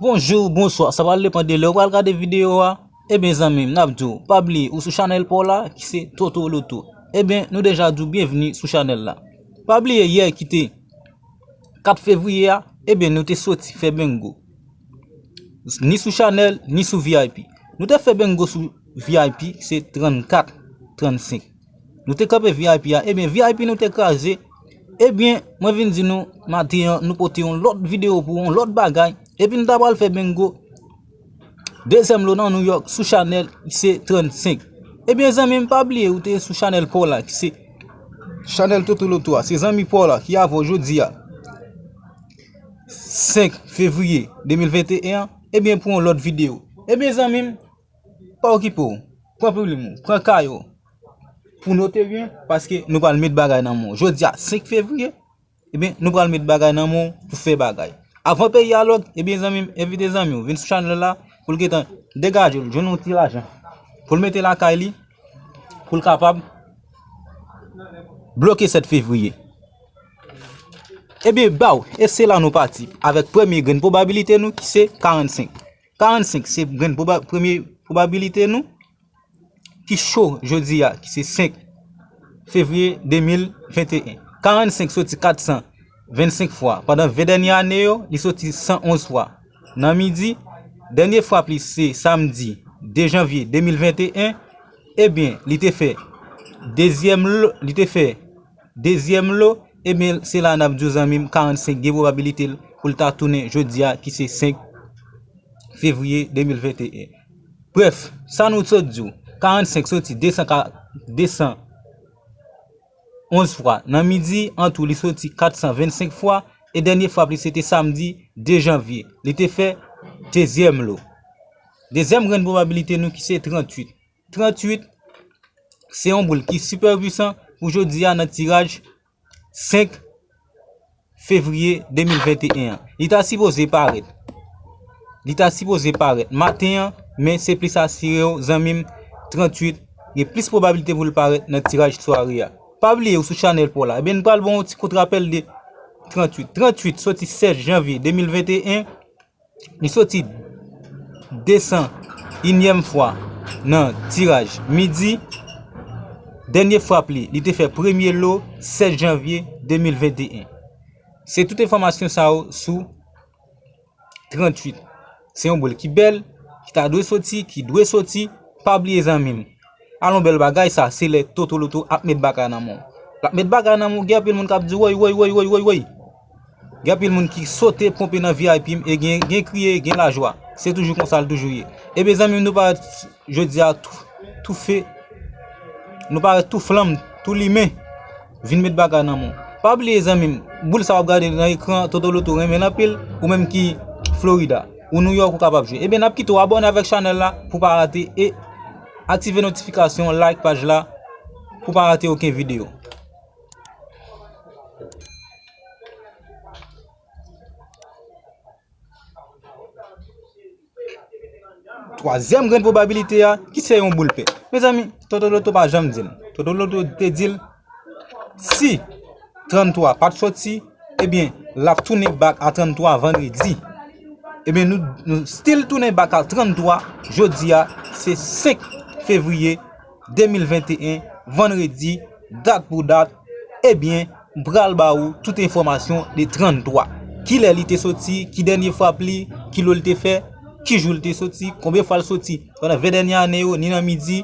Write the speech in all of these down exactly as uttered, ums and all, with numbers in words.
Bonjou, bonswa, sa pral depann de lè w pral gade videyo a. Ebyen zanmi m, n ap di w, pa bliye ou sou chanèl pa w la ki se Toto Loto. Ebyen, nou deja di w byenvini sou chanèl la. Pa bliye yè ki te kat fevriye a, ebyen nou te soti fè bengo. Ni sou chanèl, ni sou V I P. Nou te fè bengo sou V I P, se trannkat, trannsenk. Nou te kanpe V I P a, ebyen V I P nou te kraze. Ebyen, mwen vin di nou, maten an, nou pote yon lòt videyo pou yon lòt bagay. Epi nou ta pral fè bengo. Dezyèm lo nan New York sou chanèl se trannsenk. Ebyen, zanmi m, pa bliye ou te sou chanèl pa w la, ki se chanèl Toto Loto a. Se zanmi pa w la ki avè w jodi a, senk fevriye de mil venteyen an. Ebyen, pou yon lòt videyo. Ebyen, zanmi m, pa okipe w. Pran plim ou, pran kaye w. Pou note byen, paske nou pral met bagay nan men w. Jodi a, senk fevriye, ebyen, nou pral met bagay nan men w pou fè bagay. Avan peyi a lòk, ebyen, zanmi m, envite zanmi w, vin sou chanèl la, pou l gentan degaje l, jwenn yon ti lajan. Pou l mete lakay li, pou l kapab bloke sèt fevriye. Ebyen, baw, e se la nou pati avèk premye grenn pwobabilite nou ki se karannsenk. Karannsenk se grenn pwoba-, premye pwobabilite nou ki cho jodi a, ki se senk fevriye de mil venteyen. Karannsenk soti kat san vennsenk fwa. Pandan ven dènye ane yo, li soti san onz fwa. Nan midi, dènye frap li se samdi de janvye de mil venteyen. Ebyen, li te fè dezyèm lo, li te fè dezyèm lo, ebyen, se la n ap di w, zanmi m, karannsenk gen pwobabilite l pou l ta tounen jodi a, ki se senk fevriye de mil venteyen. Brèf, sa nou sot di w, karannsenk soti de san ka, de san onz fwa. Nan midi, an tou, li soti kat san vennsenk fwa, e dènye frap li, se te samdi de janvye. Li te fè dezyèm lo. Dezyèm grenn pwobabilite nou ki se tranntuit. Tranntuit, se yon boul ki sipè pwisan pou jodi a nan tiraj senk fevriye de mil venteyen an. Li ta sipoze parèt. Li ta sipoze parèt maten an, men se plis asire w, zanmi m, tranntuit, gen plis pwobabilite pou l parèt nan tiraj sware a. Pa bliye ou sou chanèl pa w la. Ebyen, n pral ba w yon ti kout rapèl de tranntuit. Tranntuit soti sèz janvye de mil venteyen, li soti de san inyèm fwa nan tiraj midi. Dènye frap li, li te fè premye lo sèz janvye de mil venteyen. Se tout enfòmasyon sa yo sou tranntuit. Se yon boul ki bèl, ki ta dwe soti, ki dwe soti. Pa bliye, zanmi m, alon bèl bagay sa, se lè Toto Loto ap met bagay nan men w. L ap met bagay nan men w, gen anpil moun k ap di, woy, woy, woy, woy, woy, woy. Gen anpil moun ki sote ponpe nan V I P m, e gen, gen kriye, gen lajwa. Se toujou konsa l toujou ye. Ebyen, zanmi m, nou parèt jodi a tou, toufe, nou parèt tou flanm, tou limen. Vin met bagay nan men w. Pa bliye, zanmi m, boul sa w ap gade nan ekran, Toto Loto renmen l anpil, ou menm ki Florida, ou New York, ou kapab jwe. Ebyen, n ap kite w abòne avèk chanèl la pou pa rate e aktive notifikasyon, like paj la pou pa rate okenn videyo. Twazyèm grenn pwobabilite a, ki se yon boul pè. Mezanmi, Toto Loto pa janm di l. Toto Loto te di l, si tranntwa pa t soti, ebyen, l ap tounen back a tranntwa vandredi. Ebyen, nou, nou still tounen back a tranntwa, jodi a, se senk fevriye de mil venteyen, vandredi, dat pou dat, ebyen, m pral ba ou tout enfòmasyon de tranntwa. Kilè li te soti, ki dènye frap li, ki lo l te fè, ki jou l te soti, konbyen fwa l soti pandan ven dènye ane yo, ni nan midi,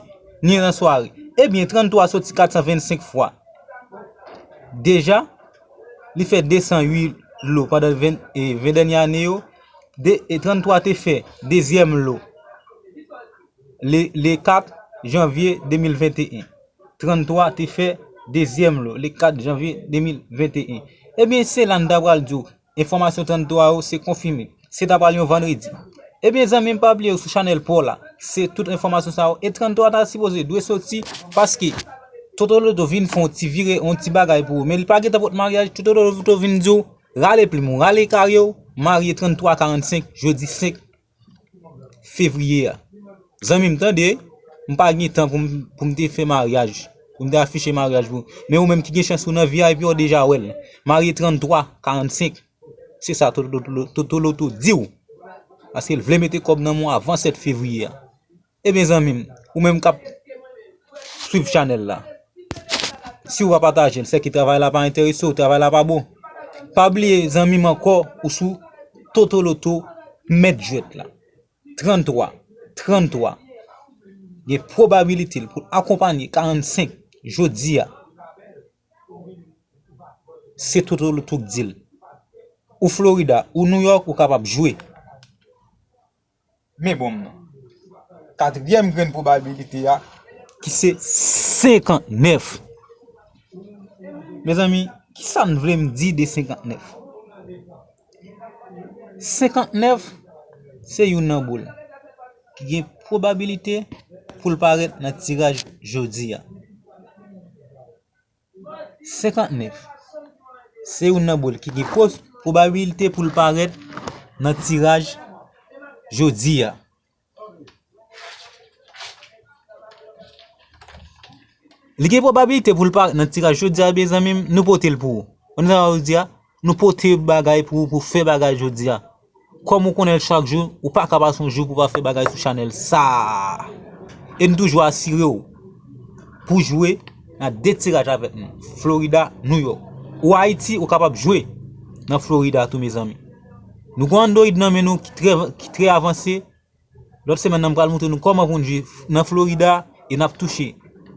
ni nan sware. Ebyen, tranntwa soti kat san vennsenk fwa. Deja, li fè de san uit lo pandan ven, e, ven dènye ane yo. De, e tranntwa te fè dezyèm lo le, le kat janvye de mil venteyen. Tranntwa te fè dezyèm lo le kat janvye de mil venteyen. Ebyen, se la n ta pral di w, enfòmasyon tranntwa yo se konfime. Se ta pral yon vandredi. Ebyen, zanmi m, pa bliye w sou chanèl pa w la. Se tout enfòmasyon sa yo. E tranntwa ta sipoze dwe soti paske Toto Loto vin fè yon ti vire, yon ti bagay pou ou. Men li pa gentan pot maryaj. Toto Loto vin di w, rale plim ou, rale kaye w, marye tranntwa karannsenk, jodi senk fevriye a. Zanmi m, tande, m pa gen tan pou m, pou m te fè maryaj, pou m te afiche maryaj pou ou. Men ou menm ki gen chans ou nan V I P, ou deja wè l. Marye tranntwa karannsenk. Se sa Toto, Toto, Toto Loto di w. Paske l vle mete kòb nan men w avan sèt fevriye a. Ebyen, zanmi m, ou menm k ap swiv chanèl la, si w pa pataje l, sèke travay la pa enterese w, travay la pa bon. Pa bliye, zanmi m, ankò, ou sou Toto Loto, mèt jwèt la. Tranntwa, tranntwa. Gen pwobabilite l pou l akonpanye karannsenk jodi a. Se Toto Loto k di l. Ou Florida, ou New York, ou kapab jwe. Men bon m nan. Katriyèm grenn pwobabilite a, ki se senkantnèf. Mezanmi, kisa n vle m di de senkantnèf? Senkantnèf se youn nan boul ki gen pwobabilite pou l parèt nan tiraj jodi a. Senkantnèf se youn nan boul ki gen pwos-, pwobabilite pou l parèt nan tiraj jodi a. Li gen pwobabilite pou l parèt nan tiraj jodi a, ebyen, zanmi m, nou pote l pou ou. Ou konn sa m ap di a? Nou pote bagay pou ou, pou fè bagay jodi a. Kòm ou konnen l chak jou, ou pa ka pase yon jou pou pa fè bagay sou chanèl sa a. E n toujou asire w pou jwe nan de tiraj avèk nou, Florida, New York. Ou Ayiti, ou kapab jwe nan Florida tou, mezanmi. Nou gen Android nan men nou ki trè, ki trè avanse. Lòt semèn nan, m pral montre nou kòman pou n jwe nan Florida e n ap touche.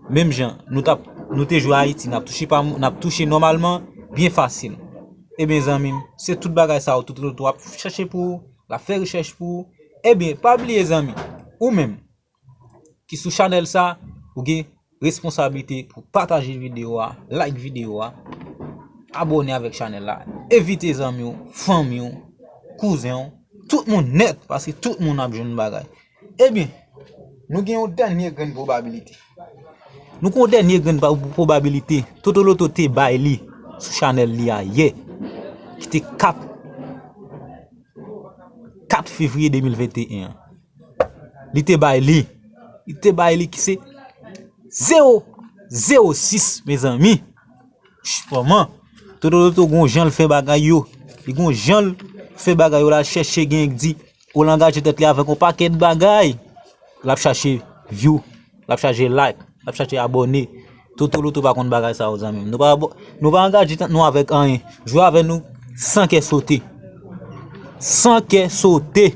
Menm jan nou t ap, nou te jwe Ayiti, n ap touche pa, n ap touche nòmalman, byen fasil. Ebyen, zanmi m, se tout bagay sa yo, Toto Loto ap chache pou ou, l ap fè rechèch pou ou. Ebyen, pa bliye, zanmi, ou menm ki sou chanèl sa, ou gen responsablite pou pataje videyo a, like videyo a, abòne avèk chanèl la, envite zanmi w, fanmi w, kouzen w, tout moun nèt, paske tout moun ap jwenn bagay. Ebyen, nou gen yon dènye grenn pwobabilite. Nou gen yon dènye grenn pa-, pwobabilite Toto Loto te bay li sou chanèl li a yè, ki te kat, kat fevriye de mil venteyen an. Li te bay li, li te bay li ki se zewo, zewo sis, mezanmi. Ch-, kòman? Toto Loto gon jan l fè bagay yo. Li gon jan l fè bagay yo, l al chèche, gen k di ou l angaje tèt li avèk yon pakèt bagay. L ap chache view, l ap chache like, l ap chache abòne. Toto Loto pa konn bagay sa yo, zanmi m. Nou pa abo-, nou pa angaje tèt nou avèk anyen. Jwe avèk nou san kè sote. San kè sote.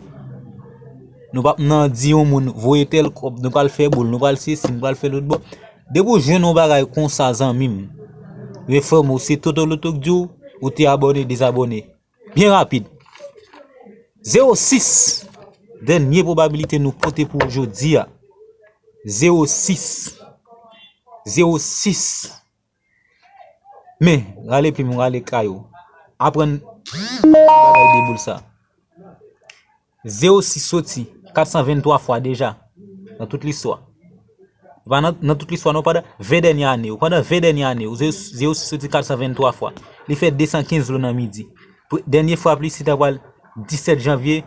Nou p ap nan di yon moun voye tèl kòb, nou pral fè boul, nou pral sesi, nou pral fè lòt bò. Depi w jwenn yon bagay konsa, zanmi m, yo enfòme w, se Toto Loto k di w, ou te abòne, dezabòne. Byen rapid. Zewo sis, dènye pwobabilite nou pote pou w jodi a. Zewo sis. Zewo sis. Men, rale plim ou, rale kay ou. Aprann bagay de boul sa. Zewo sis soti kat san venntwa fwa deja nan tout listwa. Pa nan, nan tout listwa, non, pandan ven dènye ane yo. Pandan ven dènye ane yo, zewo, zewo sis soti kat san venntwa fwa. Li fè de san kenz lo nan midi. Pre-, dènye fwa plis, li ta pral disèt janvye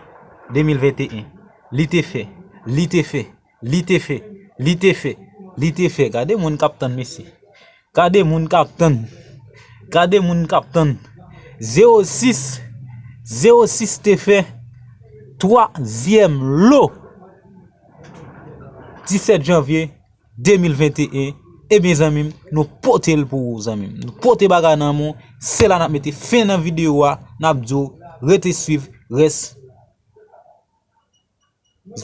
de mil venteyen. Li te fè, li te fè, li te fè, li te fè, li te fè. Gade moun k ap tann, mesye. Gade moun k ap tann. Gade moun k ap tann. Zewo sis, zewo sis te fè twazyèm lo disèt janvye de mil venteyen. Ebyen, zanmi m, nou pote l pou ou, zanmi m. Nou pote bagay nan men w. Se la n ap mete fen nan videyo a. N ap di w rete swiv rès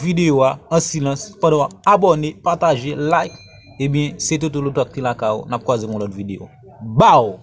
videyo a an silans pandan w ap abòne, pataje, like. Ebyen, se Toto Loto ak Tilaka w. N ap kwaze yon lòt videyo. Baw!